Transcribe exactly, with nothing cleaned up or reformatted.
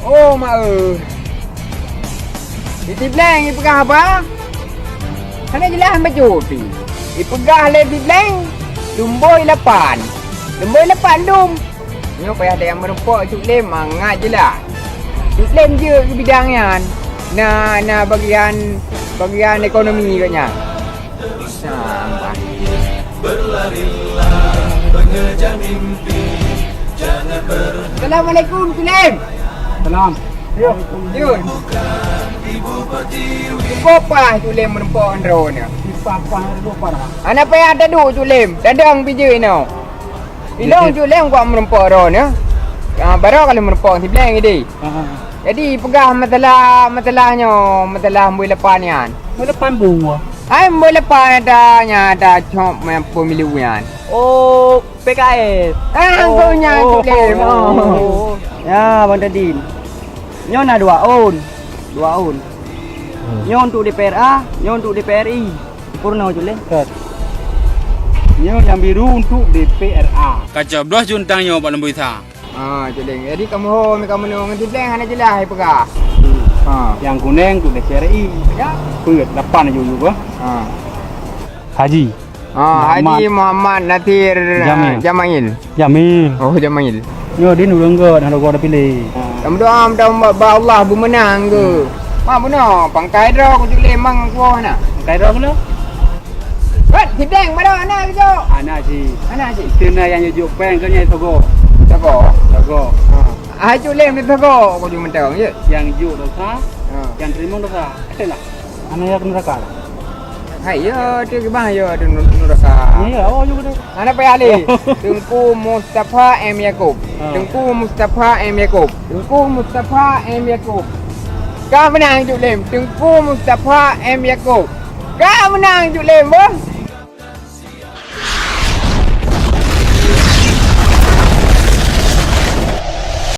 Oh, ma eu. Di Tibleng ipeugah haba? Hana jeulaih bacut pih. Ipeugah lé Tibleng, lumboi lapan. Lumboi lapan dum. Nyoe payah dayang meurumpok Cut Lem mangat jeulaih. Cut Lem jeuet keu bidang nyan. Na, na bagian, bagian ekonomi gobnyan. Sampah. Assalamualaikum, Cut Lem. Salam. Yo. Yun. Ibu pah Cut Lem meureumpok droeneuh. Ibu pah droeneuh. Hana payah taduek Cut Lem, tadong pih jeuet inoe. Ilong Cut Lem kuat meureumpok droeneuh. Ah, baroe ka lheueh meureumpok Tibleng ideh. Ha, ha. Jadi peugah masalah, masalah nyoe, masalah lumboi lapan nyan. Lumboi lapan buah. Hai lumboi lapan ada nyan, ada cok pemilu nyan. Oh, P K S. Ah, oh, kau nyan Cut Lem. Oh. Ya, Bang Tadin. Nyoe na dua ôn. Dua ôn. Hmm. Nyoe untuk D P R A, nyoe untuk D P R I. Purna Cut Lem. Nyoe nyang biru untuk D P R A. Ka cobloh juntang nyoe bak lumboi sa. Ah, Cut Lem. Jadi kamoe ho meukamoe ngon Tibleng hana jeulaih ipeugah. Ha. Nyang kuneng untuk D P R I. Ya. Peuet lapan aju-aju bah. Ha. Haji. Ah, Haji Muhammad Nasir, ah, Jamil. Jamail. Jamil. Oh, Jamail. Nyoe din ureueng gèt hana gèt piléh. Kamoe doa mudah-mudahan bak Allah beumeunang keu. Mak bunoe, pangkai droe ku Cut Lem mang kuwoh na. Pangkai droe keunoe? Wet, sidang baroe hana keu jok. Hana cit. Hana cit. Teuna nyang jok péng keu nyang sogo. Sogo. Sogo. Ha. Hai Cut Lem di sogo ku ju mantong, ye. Nyang jok dosa, ha, nyang teurimong dosa. Betul lah. Hana ya keu neuraka. Hai, ya, tu gimana ya, tu neuraka. Ya, oh, ya, betul. Hana payah lé. Teungku Mustafa M Yakub. Ha. Teungku Mustafa M Yakub. Teungku Mustafa M Yakub. Ka meunang Cut Lem. Teungku Mustafa M Yakub. Ka meunang Cut Lem, beuh.